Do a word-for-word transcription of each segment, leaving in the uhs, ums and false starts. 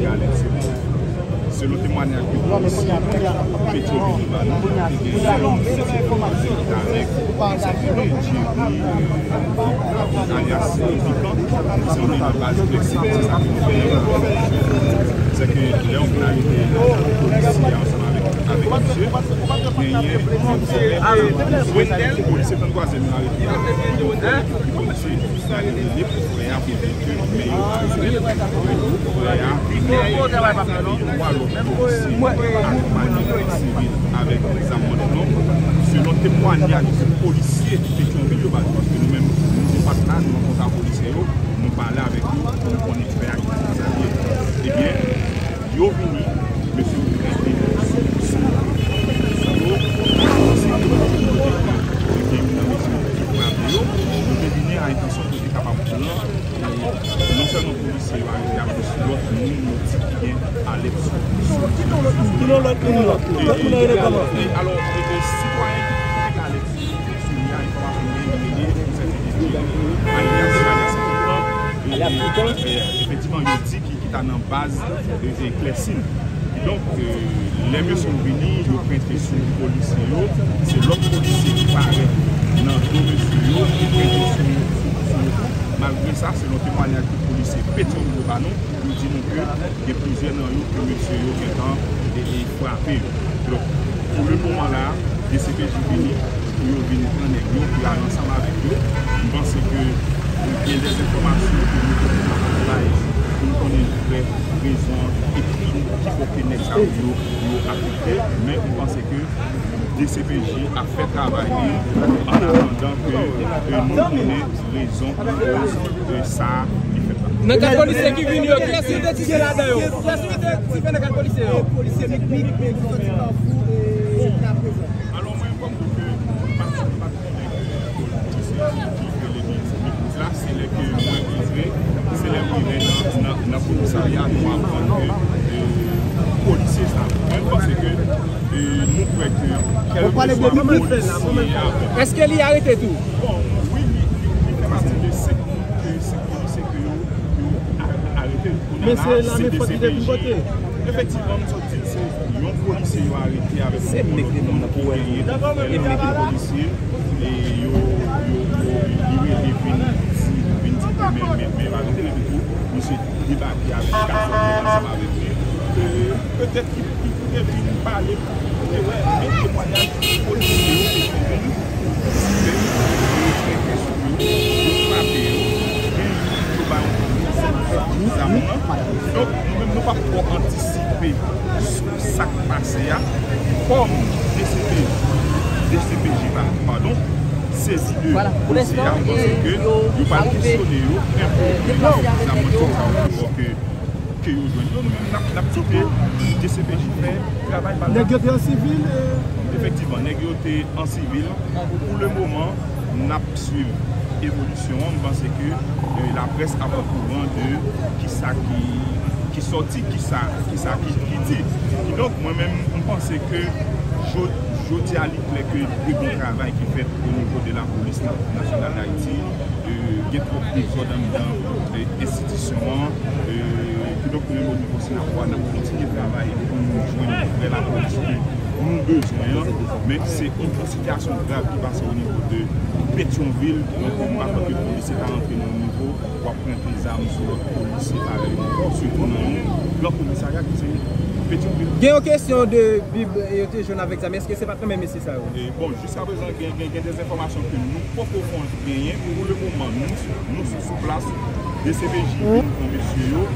Alèt, se bon. Selon temwayaj ke polisye Petyonvil yo ba nou, te gen yon sèten ki t avèk yon sèten Jerry, euh, alyas Pikan, ki se yon baz klèsik, se sa ke nou konnen. Se ke lè yo vin arete polisye a ansanm avèk, avèk misye, genyen yon sèten polisye trannntwazyèm yo arete a, ki polisye. Sa rele frè a pou di ke men yo pa jwe. Frè a, frè a, lòt polisye akonpaye sivil avèk zam manch long. Selon temwayaj polisye Petyonvil yo ba nou, paske nou menm, nou pa t la, nou rankontre polisye yo, nou pale avèk yo pou nou konnen frè a ki sa l ye. Ebyen, yo vini, mesye yo prete sou, sou, sou yo, se yo ki te frape yo, yo te vini a entansyon pou yo te kapab pran, e, non sèlman polisye yo arete a, plis lòt moun yo di ki gen alèt sou, sou, sou, sou, sou, e, e, e, alò, e, e, sitwayen ki te alèt sou, sou li a, enfòmasyon gen, li rele pou sèten de alyas, alyas Pikan, e, e, e, efektivman, yo di ki ki ta nan baz, e, e, Klèsin. Kidonk, e, lè mesye yo vini, yo prete sou polisye yo, se lòt polisye ki parèt nan do mesye yo, ki prete sou, sou, sou yo tou. Malgre sa, selon temwayaj ke polisye Petyonvil yo ba nou, yo di nou ke gen plizyè nan yo ke mesye yo gentan, e, e, frape yo. Donk, pou le moman la, D C P J vini, pou yo vin pran nèg yo, pou yo al ansanm avèk yo. M panse ke gen de enfòmasyon ke nou poko ka bay pou n konnen vrè rezon e ki, ki fè ke nèg sa yo, yo afekte. Men m panse ke D C P J ap fè travay li an atandan ke, ke nou konnen rezon ki koz, e, sa ki fèt la. Nan kat polisye ki vini yo, kiyès ki te tire ladan yo? Kiyès ki te tire nan kat polisye yo? Polisye Mikmik ki soti Kafou, e, jiskaprezan. Alò, mwen, kòm ke m pa t, m pa t konnen ke polisye ki rele Mikmik la, se lè ke mwen antre, se lè m rive nan, nan, nan komisarya, nou aprann ke, e, polisye sa. Mwen, m panse ke, e, nou kwè ke kèlkeswa polisye a. Èske li arete tou? Bon, wi, li, li, li fè pati de senk, de senk polisye ke yo, yo a-, arete. Kounye a la, se D C P J. Efektivman, m sot di l, se yon polisye yo arete avèk yon lòt moun ki genyen, e, polisye, e yo, yo, yo, li rele vin di, vin di ke men, men, men yo arete l, epi tou, misye debake avèk kazèk li ansanm avèk li. E, petèt ki, ki pou te vin pale, pou te wè, men temwayaj polisye yo te fè vini, se ke yo prete sou yo, yo frape yo, gen youn yo ba yon kout zam nan. Donk, nou menm, nou p ap twò antisipe sou sa k pase a. Kòm D C P J, D C P J pa, padon, sezi de dosye a, m panse ke yo pral kesyone yo enpe de zam nan, ke, ke yo jwenn yo. Nou menm, n ap, n ap kite D C P J fè travay pa l la. Nèg yo te an sivil, e? Efektivman, nèg yo te an sivil. Pou le moman, n ap swiv evolisyon an. M panse ke, e, laprès ap okouran de kisa ki, ki sòti, kisa, kisa ki, ki di. Kidonk, mwen menm, m panse ke jo-, jodi a, li klè ke de bon travay ki fèt o nivo de Lapolis na-, Nasyonal d Ayiti. E, gen twòp dezòd anndan, e, enstitisyon an. E, kidonk, nou menm o nivo Sinapwa, n ap kontinye travay pou nou jwenn vrè lapolis ke nou bezwen an. Men se yon sitiyasyon grav ki pase o nivo de Petyonvil. Kidonk, m pa kwè ke polisye ta rantre nan yon nivo w ap prete zam sou lòt polisye parèy, sitou nan yon gran komisarya ki se Petyonvil. Gen yon kesyon de Bib yo te jwenn avèk zam. Èske se pa t nan men mesye sa yo? E, bon, jiskaprezan, gen, gen, gen de enfòmasyon ke nou poko genyen. Pou le moman, nou, nou sou, sou plas. D C P J vin pran mesye yo.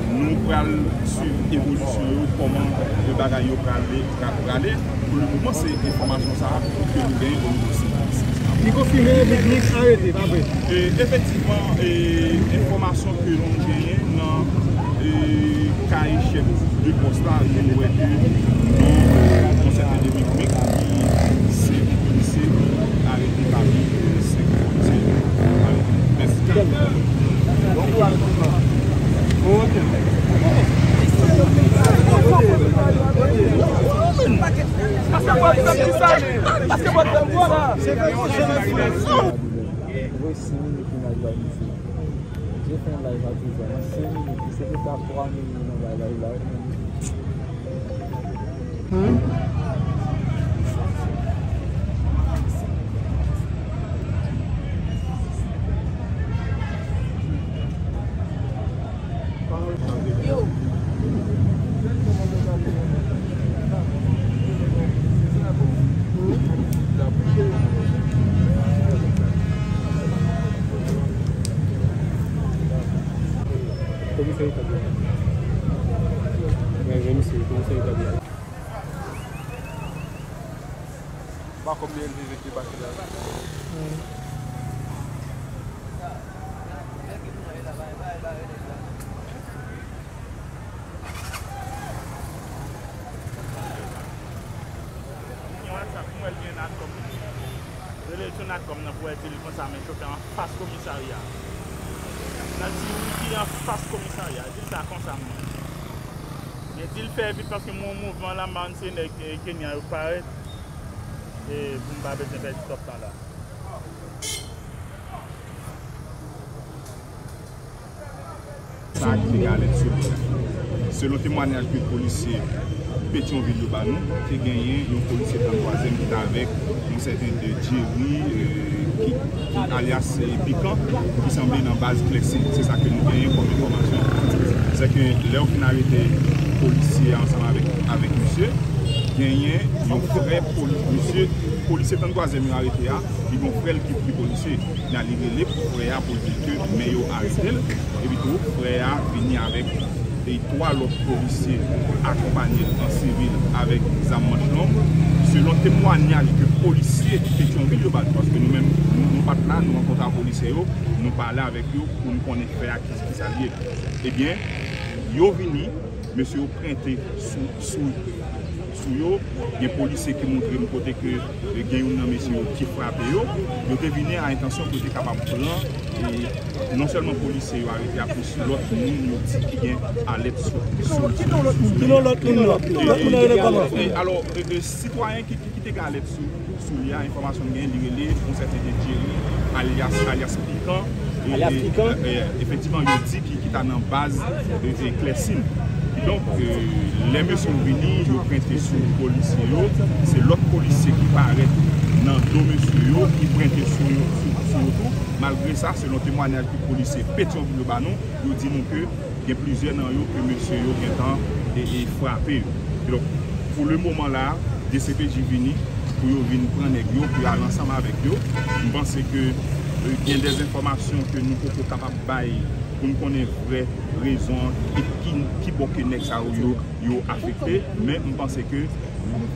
Nou pral swiv evolisyon yo, kòman, e, bagay yo prale, pra-, prale. Pou le moman, se enfòmasyon sa a ke nou genyen o nivo Sinapwa. Li konfime Mikmik arete, pa vre? E, efektivman, e, enfòmasyon ke nou genyen nan, e, kay chèf de pòs la, nou wè ke non, e, yon sèten de Mikmik ki se yon polisye arete pami, e, senk polisye arete. Mèsi. Voye senk mil imaj bay misye. Misye fè yon live a douz an, nan senk minit, Depi ta twa milyon nan bagay la. Komisè Etazini. Mwen, mwen, misye, komisè Etazini. Pa konbyen li vin debake la. Gen WhatsApp, m wè l gen Natcom. Rele l sou Natcom nan pou wè, di l konsa, men chofè anfas komisarya. Nan di wi ki anfas komisarya. Di l sa konsa, mwen. Men di l fè vit paske m wè yon mouvman la, m pa konn si se nèg, eh, Kenya yo k parèt. E pou m pa bezwen pèdi twòp tan la. Sa ki te gen alèt sou li a. Selon temwayaj ke polisye Petyonvil yo ba nou, te genyen yon polisye tranntwazyèm ki te avèk yon sèten de Jerry, eh, ki, ki alyas, eh, Pikan, ki sanble nan baz Klèsin. Se sa ke nou genyen kòm enfòmasyon. Se ke lè yo fin arete polisye a ansanm avèk, avèk misye, genyen yon frè poli-, misye, polisye tranntwazyèm yo arete a, li gen yon frè l ki, ki polisye. Nan li rele frè a pou l di l ke men yo arete l. Epi tou, frè a vini avèk, e, twa lòt polisye akonpanye l an sivil avèk zam manch long. Selon temwayaj ke polisye Petyonvil yo ba nou, paske nou menm, nou, nou pa t la, nou rankontre ak polisye yo, nou pale avèk yo pou nou konnen fè a ki, ki sa l ye. Ebyen, yo vini, mesye yo prente sou, sou, sou yo. Gen polisye ki montre m kote ke, e, gen youn nan mesye yo ki frape yo. Yo te vini a entansyon pou yo te kapab pran, e, non sèlman polisye yo arete a, plis lòt moun yo di ki gen alèt sou, sou, sou, sou li. Ki non lòt moun nan? Lòt moun nan rele kòman? E, alò, e, e, sitwayen ki, ki, ki te gen alèt sou, sou li a, enfòmasyon m genyen, li rele yon sèten de Jerry, alyas, alyas Pikan. E, Alyas e, Pikan? E, e, efektivman, yo di ki, ki ta nan baz, e, e, Klèsin. Kidonk, e, lè mesye yo vini, yo prente sou polisye yo. Se lòt polisye ki parèt nan do mesye yo, ki prente sou yo, sou, sou yo tou. Malgre sa, selon temwayaj ke polisye Petyonvil yo ba nou, yo di nou ke gen plizyè nan yo ke mesye yo gentan, e, e, frape yo. Kidonk, pou le moman la, D C P J vini pou yo vin pran nèg yo, pou yo al ansanm avèk yo. M panse ke, e, gen de enfòmasyon ke nou poko kapab bay pou n konnen vrè rezon e ki, ki bò ke nèg sa yo, yo, yo afekte. Men m panse ke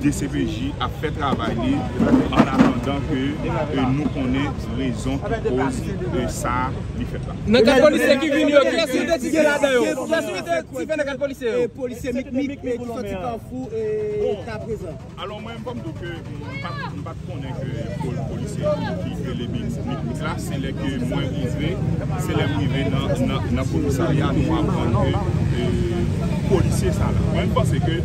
D C P J ap fè travay li an atandan ke, e, nou konnen rezon ki koz, e, sa li fèt la. Nan kat polisye ki vini yo, kiyès ki te tire ladan yo? Kiyès ki te tire nan kat polisye yo? E, polisye Mikmik, e, ki soti Kafou, e, Kaprezan. Alò, mwen, fò m di w ke m pa t, m pa t konnen ke pol-, polisye ki rele Mikmik la, se lè ke mwen rive, se lè m rive nan, nan, nan komisarya, nou aprann ke, e, polisye sa la. Mwen, m panse ke,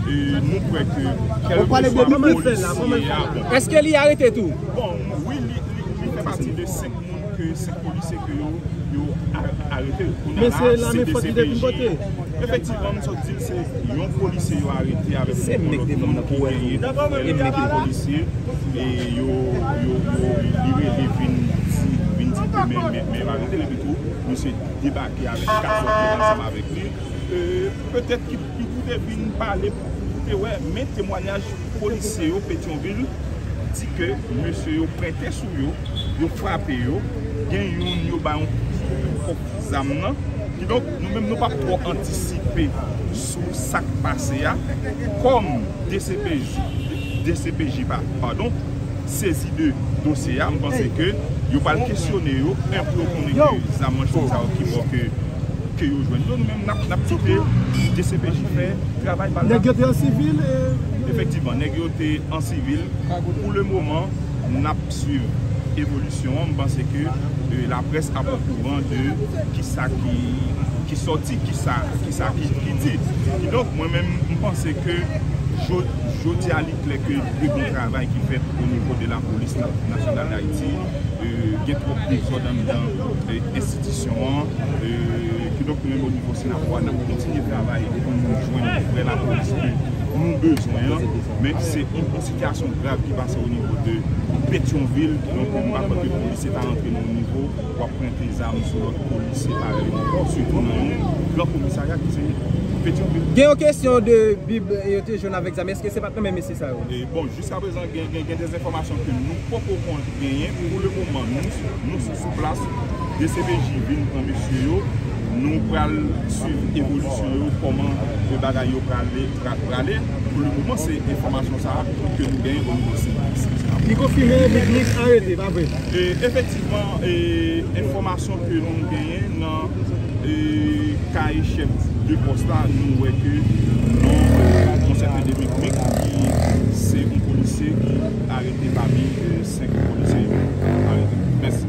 e, nou kwè ke kèlkeswa polisye a, bon. Èske li arete tou? Bon, wi, li, li, li fè pati de senk moun ke, senk polisye ke yo, yo a-, arete. Kounye a la, se D C P J. Efektivman, m sot di l, se yon polisye yo arete avèk yon lòt moun ki genyen frè l ki polisye, e yo, yo, yo, li rele vin di, vin di ke men, men, men yo arete l, epi tou, misye debake avèk kat lòt nèg ansanm avèk li. E, petèt ki, ki pou te vin pale, pou te wè, men temwayaj polisye yo Petyonvil di ke mesye yo prente sou yo, yo frape yo, gen youn yo bay yon kout zam nan. Kidonk, nou menm nou p ap twò antisipe sou sa k pase a. Kòm D C P J, D C P J pa, padon, sezi de dosye a, m panse ke yo pral kesyone yo, men pou yo konnen ke zam manch sa yo ki bò ke ke yo jwenn yo. Nou menm, n ap, n ap kite D C P J fè travay pa l la. Nèg yo te an sivil, e? Efektivman, nèg yo te an sivil. Pou le moman, n ap swiv evolisyon an. M panse ke, e, laprès ap okouran de kisa ki, ki sòti, kisa, kisa ki, ki di. Kidonk, mwen menm, m panse ke Jodi a, li klè ke gen yon travay ki fèt o nivo de la polis na- nasyonal d Ayiti. E, gen twòp dezòd anndan e, enstitisyon an. E, kidonk, nou menm o nivo Senapwa, n ap kontinye travay pou nou jwenn vrè lapolis ke nou bezwen an. Men se yon, yon sitiyasyon grav ki pase o nivo de Petyonvil. Kidonk, nou pa kwè ke polisye ta rantre nan yon nivo w ap prente zam sou lòt polisye parèy ou ankò, sitou nan yon gran komisarya ki se Petyonvil. Gen yon kesyon de Bib yo te jwenn avèk zam. Èske se pa t nan men mesye sa yo? E, bon, jiskaprezan, gen, gen, gen de enfòmasyon ke nou poko konn genyen. Pou le moman, nou, nou sou, sou plas. D C P J vin pran mesye yo. Nou pral swiv evolisyon yo, kòman e bagay yo prale, pra- prale. Pou le moman, se enfòmasyon sa a ke nou genyen o nivo Senapwa. Li konfime Mikmik arete, pa vre? E, efektivman, e, enfòmasyon ke nou genyen nan e, kay chèf de pòs la, nou wè ke non yon sèten de Mikmik ki se yon polisye ki arete pami e, senk polisye yo arete. Mèsi.